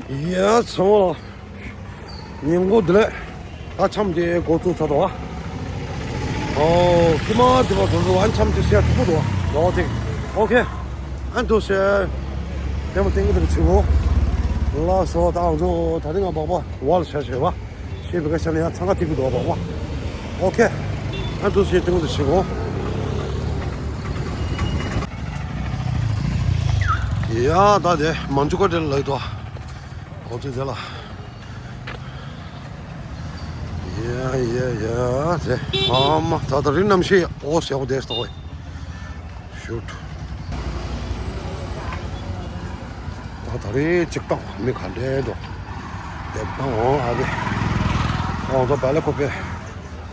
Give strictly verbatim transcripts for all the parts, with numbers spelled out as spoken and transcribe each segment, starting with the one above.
ཡ་ཚང་མ་ལ་ཉིན་གུང་བདེ་ལེགས། ད་འཆམ་དེ་འགོ་བཙུགས་ཚར་འདུག་བ། ཨོ་ཀི་མ་དེ་བ་དོ་རུ་ཨ་འཆམ་དེ་སེ་ཐུག་པོ་འདུག་བ། ཨོ་ཁེ། ཨོ་ཁེ། ཨ་འདུག་སེ། དེ་མ་ཏིང་གི་དེ་ཆུ་བོ། ལགས་སོ། ད་ང་ཚོ་ད་རིང་ང་སྦག་སྦག་ཝལ་ཤ་ཤེ་བ། ཤེས་པའི་ཁ་ཤ་ནས་ཡང་འཚང་ཁ་ཐིག་གི་འདུག་བ། ཨོ་ཁེ། ཨ་འདུག་སེ་ཏིང་གི་དེ་ཆུ་བོ། ཡ་ད་དེ་མང་ཆུ་ཀ་དེ་ལ་ལོས་འདུག་བ། ཨོ་ཙི་དེ་ལ། ཡ་ཡ་ཡ་རེད། ཨ་མ་ད་ད་རིང་གནམ་གཤིས་ཨོ་ཟེར་བ་དེ་སྟོ་བས། ཤུད། ད་ད་རེས་གཅིག་བཏང་མི་ག་འདྲས་འདུག་དེབ་བཏང་འོང་ཨ་དེ། ཨོ་ད་བལ་ལ་ཁོ་པས།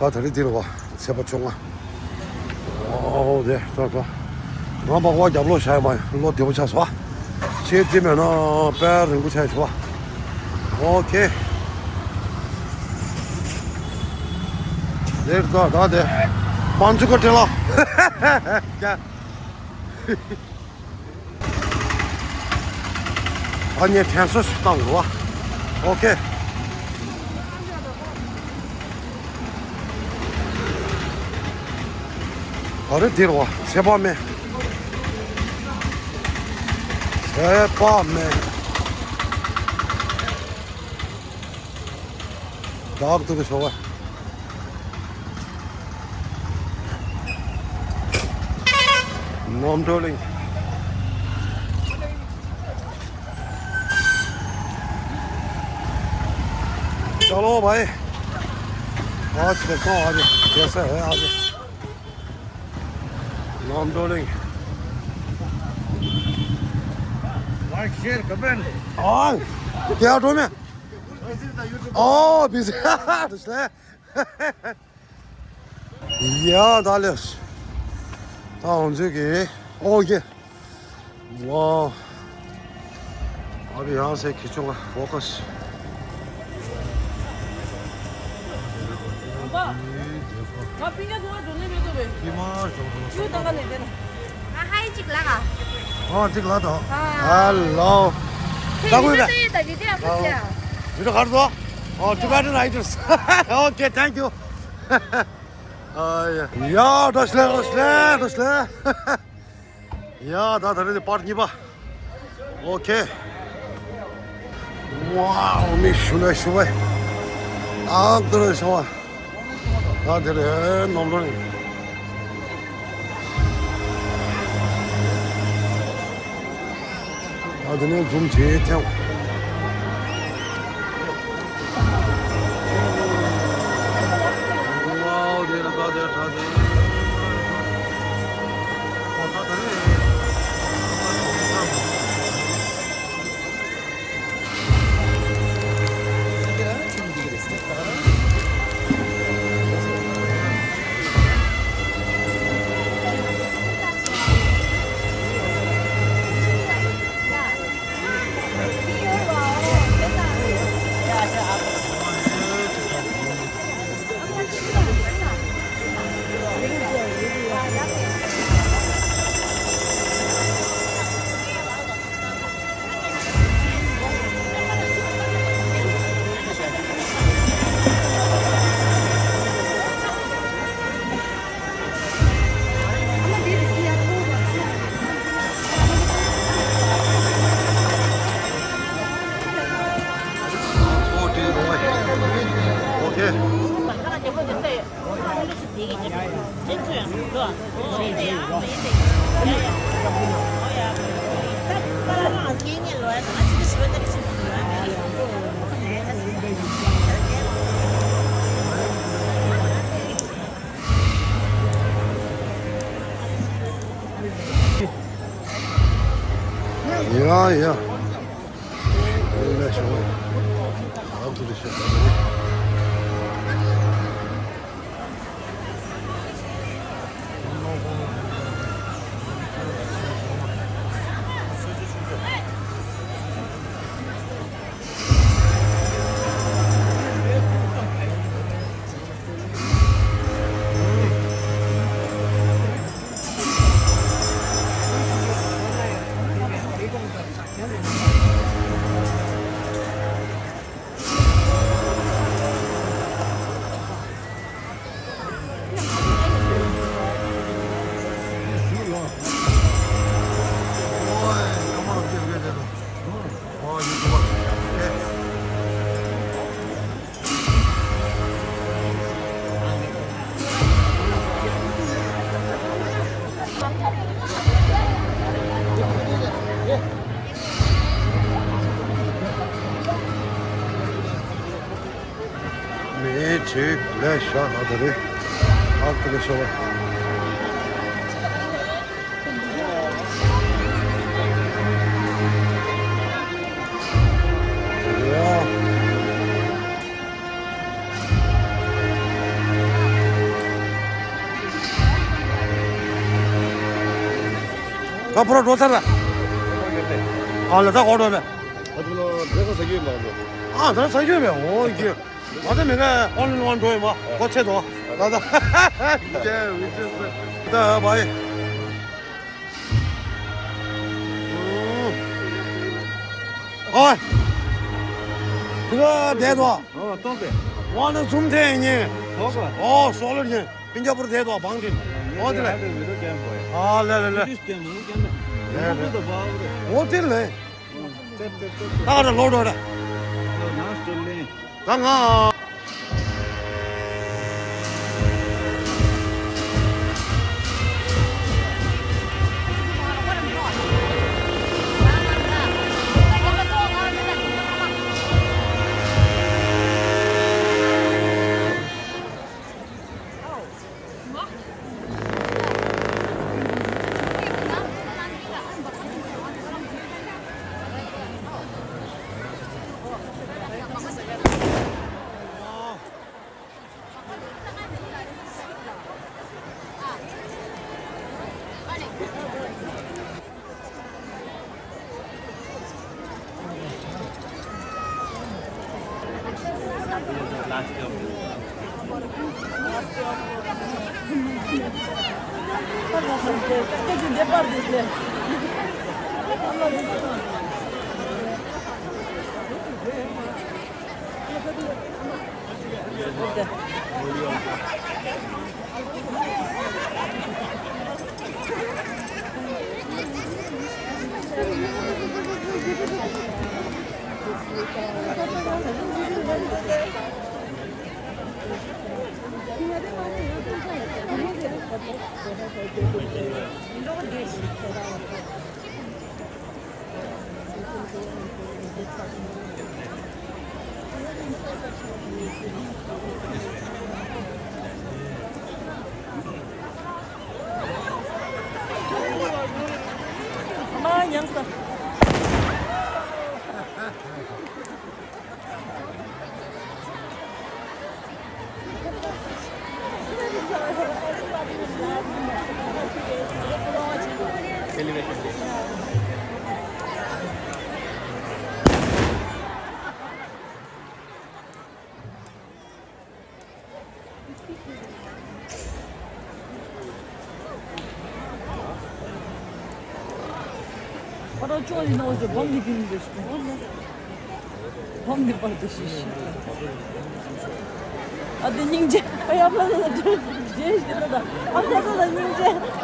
ད་ད་རེས་འདིར་བ་ཚེས་པ་བཅོ་ལྔ། ཨོ་དེ་ད་ད། ང་སྦག་སྦག་རྒྱབ་ལོག་བཞག་ཡོད་མ་ཡིན། ལོ་བདེ་པོ་ཆགས་སོང་བ། ཆེ་ཙི་མེད་ན་དཔེ་རིང་པོ་ཆགས་སོང་བ། ཨོ་ཁེ། དེར་ད་ད་དེ། མང་ཆུ་ཀ་དྲན་ལ། ཡ། ཨ་ནི་དྲན་གསོ་ཞིག་བཏང་དགོས་བ། ཨོ་ཁེ། ཨ་རེ་དེར་བ་ཚེ་དཔག་མེད། ཚེ་དཔག་མེད། བདག་ཏུ་གི་ཤོག་བ། ནོམ་ཀྲོ་ལིང་། चलो भाई, आज देखता हूँ आज कैसा है आज। नॉम डोलिंग। Like, share, comment. हाँ, क्या ऑटो में? ओ, बिजी। ཡ་ད་ལེ། ད་འོང་ཚོད་ཀྱི་ཨོ་ཀེ། ཝའོ། अभी यहाँ से खींचूंगा फोकस। पापा, आप पीने को जो नहीं बेचो बे। क्यों तंगा ले देना? हाँ, हाय चिक लगा। हाँ, चिक लगा तो। हाँ। हेलो। ता कोई बे। ये तो वीडियो कर दो। हाँ, Tibetan Riders। OK, thank you। ཡ་ད་སླེབས་སླེབས་སླེབས། ཡ་ད་ད་རེས་པར་གཉིས་པ། ཨོ་ཁེ། ཝའོ་མི་ཤུ་ལེ་ཤུ་བེ། ཨག་ཏུ་རེ་ཤོ་བ། ད་དེ་རེད་ནོམ་རོ་ནི། ད་དེ་ནས་ཛུམ་བྱེད་ཐེངས། ཡ་ཡ། མེ་ཁྲི་ལས་ཤ་ན་ད་རེ་ཨག་ཏུ་ལས་ཤ་བ། ད་ཕོ་རོ་འགྲོ་ཚར་བས། ཨ་ལ་ད་གོ་འགྲོ་བས། ཨ་ད་ལོ་འདྲེ་ཁ་ས་རྒྱུས་མ་འགྲོ། ཨ་ད་ས་རྒྱུས་བས་འོ་རྒྱུ། ང་ཚོ་མི་ཁ་ཨོན་ལི་ཝན་འགྲོ་ཡིན་མ་གོ་ཆེ་དོ། ད་ད་ཡ་ཝི་ཅི་ད་བའི། ཨོ། དེ་ག་བསྡད་དོ། ཨོ་ཏོག་པས། ཝ་ན་ཛུམ་ཐེ་ཉེ། ཏོག་པ། ཨོ་སོ་ལར་ཉེ། སྤུན་ཀྱག་པུར་བསྡད་དོ་བང་དྲིན། ཨོ་དེ་ལ། ཨ་ལེ་ལེ་ལེ། ལེ་ལེ། ཨོ་དེ་ལེ། ད་ང་ལོག་འགྲོ་ར། ད་ང་། ཁོ་རང་ཅོག་ཡིན་ནོ་ཟེར་བམ་གྱི་ཕིན་འདི་ཞིག་བམ་འདི་པར་འདི་ཞིག་ཞིག་ཨ་དེ་སྙིང་རྗེ། ཨ་ཡ་ཕ་ལ་ལ་རྗེས་ཞིག་ལ་ད་ཨ་ཕ་ལ་ལ་སྙིང་རྗེ།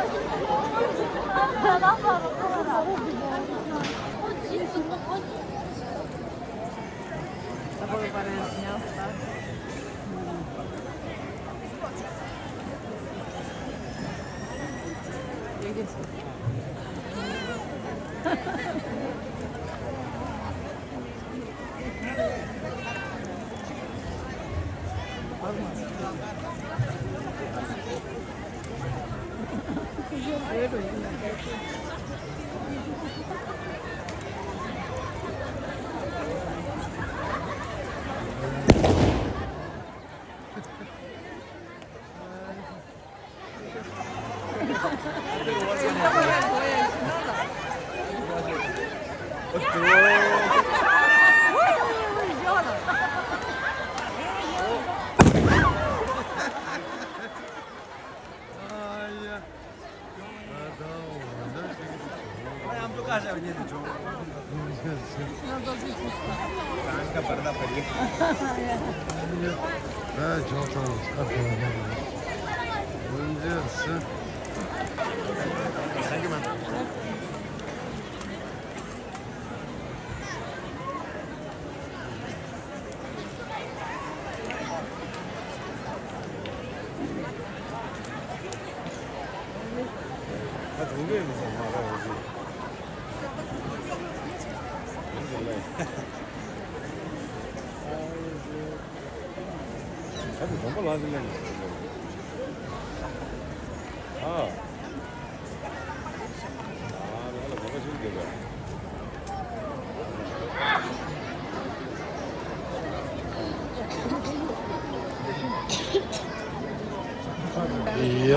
ཡ།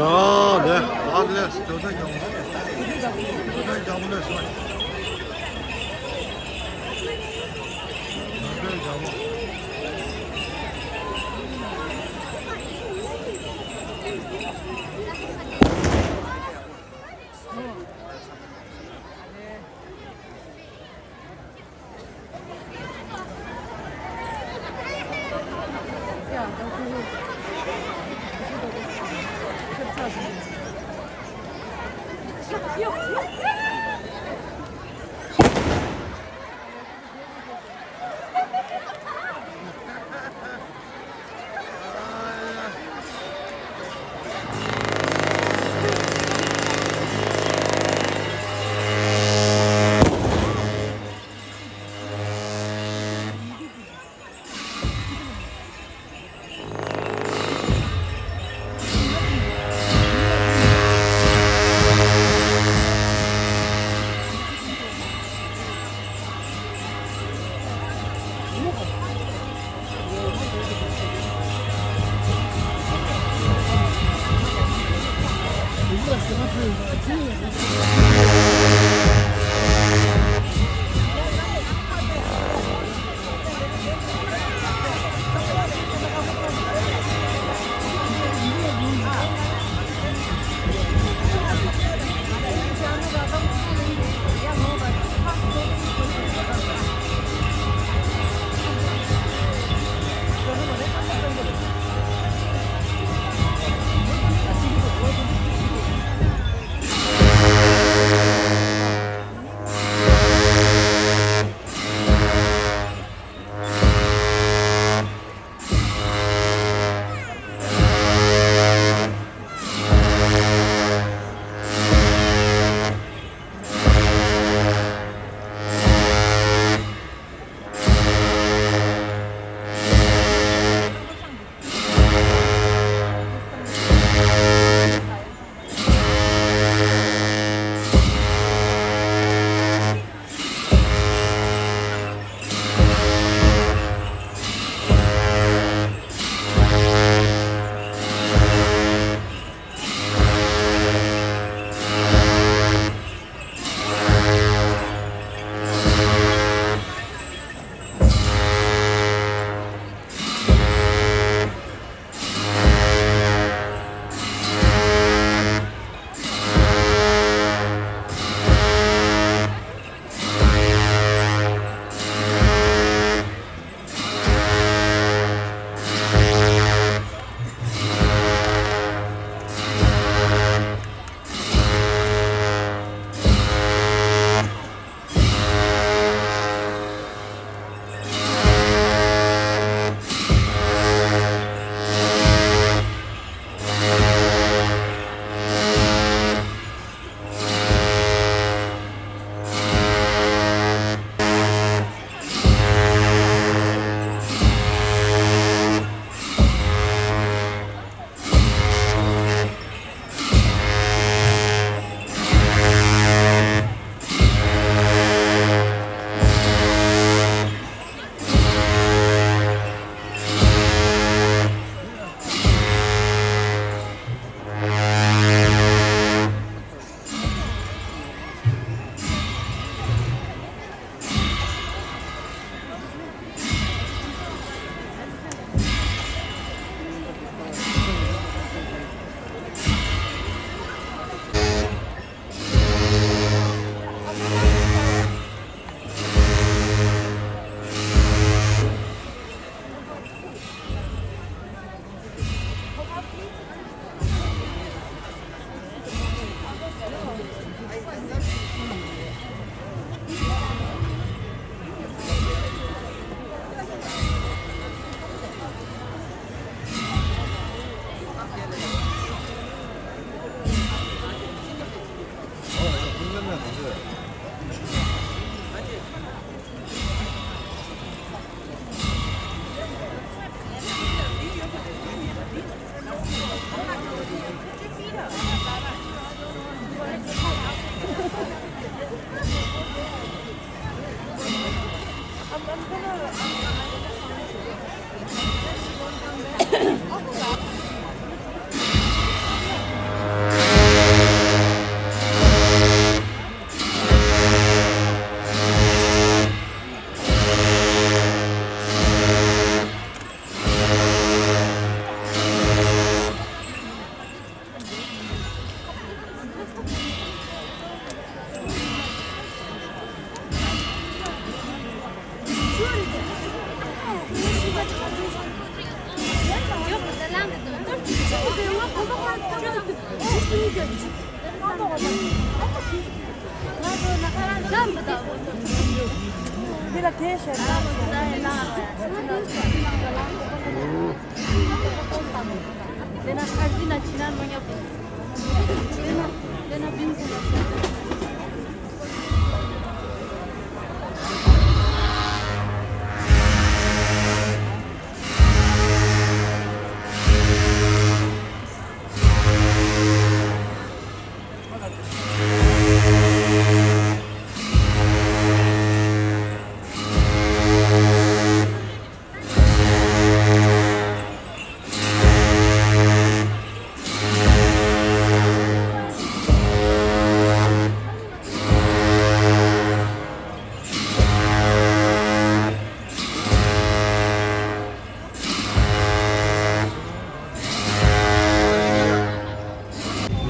ལེ། ཨ་ལེ། ཇོ་ཇོ་རྒྱ་མོ། ཇོ་ཇོ་རྒྱ་མོ་ལེ་སོང་། ཇོ་ཇོ་རྒྱ་མོ།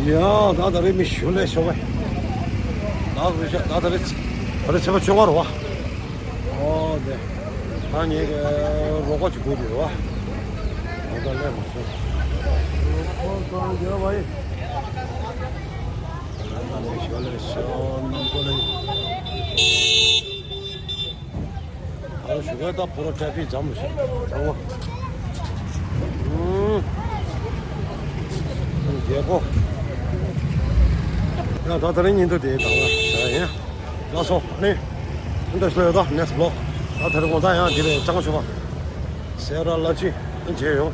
ཡ། ད་ད་རེས་མི་ཞུ་ལས་ཤོག་བས། ད་རེས་ཤ་ད་ད་རེས་ད་རེས་ཚེས་པ་བཅོ་ལྔ་རེད་བ། ཨོ་དེ། ད་ངས་རོགས་པ་ཅིག་དགོས་དེ་རེད་བ། ད་ད་ལས་མ་སོང་། ཁོང་ཁོང་ཡོད་བ་ཡིན། ད་ལས་ཤོག་ལས་ཤོག་ནམ་པོ་ལས། ཨ་རོ་ཞུ་ག་ད་ཕོ་རོ་ཊེ་ཕིག་ཇམ་ཞིག་ཚང་མ། ཨུམ། རྒྱལ་པོ། ཡང་ད་ད་རིང་ཉིན་ཐོ་དེ་དང་ལ་ཡ་ཡིན། ལགས་སོ་ཨ་ནི། འདི་འདྲ་ཞིག་ཡོད་ད་ནེགསི་བི་ལོག་ད་ད་རིང་དགོང་དག་ཡང་དེ་ལས་ཅང་ཆོག་པ། སེ་ར་ལ་ཅི། མཇལ་ཡོང་།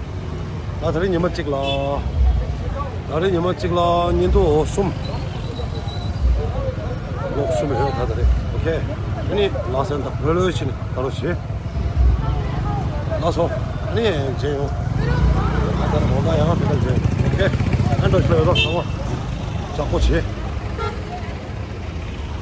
ད་ད་རེས་ཉི་མ་གཅིག་ལ། ད་རེས་ཉི་མ་གཅིག་ལ་ཉིན་དུ་འོ་གསུམ། ལོག་གསུམ་ཡོད་ད་ད་རེས། ཨོ་ཁེ། ཨ་ནི་ལགས་སོ་ད་ལྷོད་ལྷོད་བྱས་ནས་ད་རུང་བྱེད། ལགས་སོ། ཨ་ནི་མཇལ་ཡོང་། ད་ད་རེས་དགོང་དག་ཡང་དེ་འདྲ་མཇལ་ཡོང་། ཨོ་ཁེ། ཨ་འགྲོ་ཤོག་ཡོད་ད་ཚང་མ། ལྕགས་པོ་བྱེད།